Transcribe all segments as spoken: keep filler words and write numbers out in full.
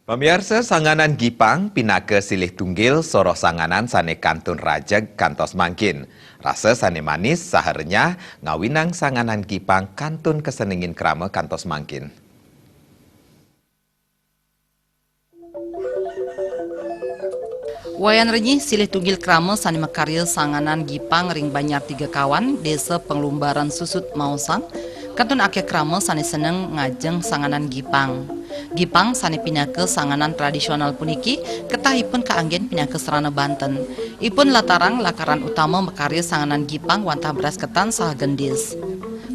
Pamiarsa, sanganan gipang pinaka silih tunggil soroh sanganan sane kantun rajeg kantos mangkin. Rasa sane manis saha renyah ngawinang sanganan gipang kantun kasenengin krama kantos mangkin. Wayan renyih silih tunggil krama sane makarya sanganan gipang ring Banjar Tiga Kawan, Desa Penglumbaran Susut Maosan, kantun akeh krama sane seneng ngajeng sanganan gipang. Gipang sane pinaka sanganan tradisional puniki ketahipun kaanggen pinaka sarana banten. Ipun latarang lakaran utama makarya sanganan gipang wantah beras ketan saha gendis.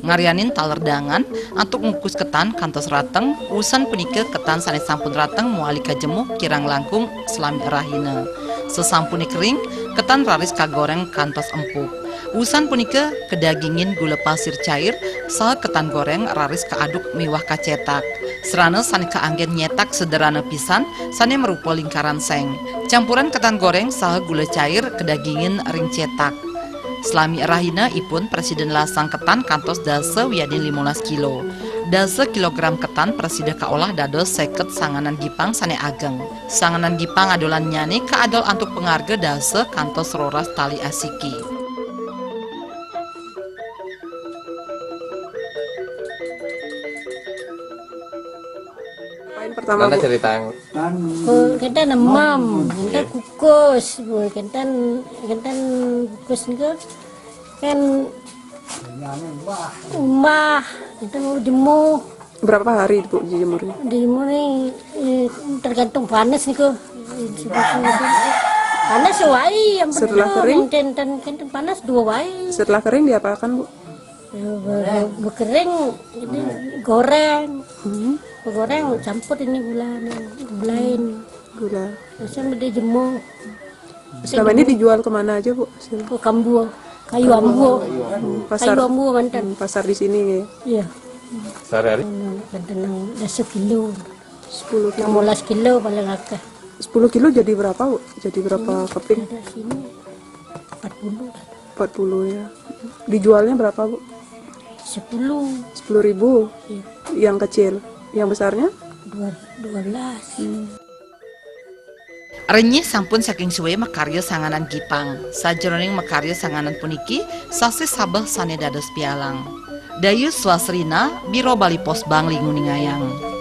Ngaryanin taler dangan antuk ngukus ketan kantos rateng, wusan punika ketan sane sampun rateng mawali kajemuh kirang langkung salami rahina. Sasampune kering, ketan raris kagoreng kantos empuk. Wusan punika kadagingin gula pasir cair saha ketan goreng raris kaaduk miwah kacetak. Sarana sane kaanggen nyetak sederhana pisan sane marupa lingkaran seng. Campuran ketan goreng saha gula cair kadagingin ring cetak. Salami rahina ipun prasida nelasang ketan kantos dasa wiadin limolas kilo. Dasa kilogram ketan prasida kaolah dados seket sanganan gipang sane ageng. Sanganan gipang adolannyane kaadol antuk pangarga dasa kantos roras tali asiki. Apain pertama, Bu? Cerita yang Ku kita nemam, kita kukus, bu kita kita kukus niku kan umah, kita mau jemu. Berapa hari, Bu, dijemurnya? Dijemur ni eh, tergantung panas niku. Panas wai yang Setelah kering? Tenten panas dua wai. Setelah kering diapakan, Bu? Bekering ini goreng. Goreng campur ini gula, gulain. Gula. Terus dia jemur. Selama ini dijual kemana aja, Bu? Hasil? Ke Kambuh, kayu ambuh. Pasar, Kayu ambuh mantan. Hmm, pasar di sini ya. Iya. Sehari-hari? Mantan dasa kilo. Sepuluh kilo. Enam belas kilo paling akeh. Sepuluh kilo jadi berapa, Bu? Jadi berapa keping? Ada sini empat puluh, Empat puluh ya. Dijualnya berapa, Bu? Sepuluh. Sepuluh ribu. Iya. Yang kecil, yang besarnya? Dua, dua belas. Renyih sampun saking suwe makarya sanganan gipang. Sajeroning makarya sanganan puniki, sasih sabeh sane dados pialang. Dayu Swasrina, Biro Bali Posbang, Linguningayang.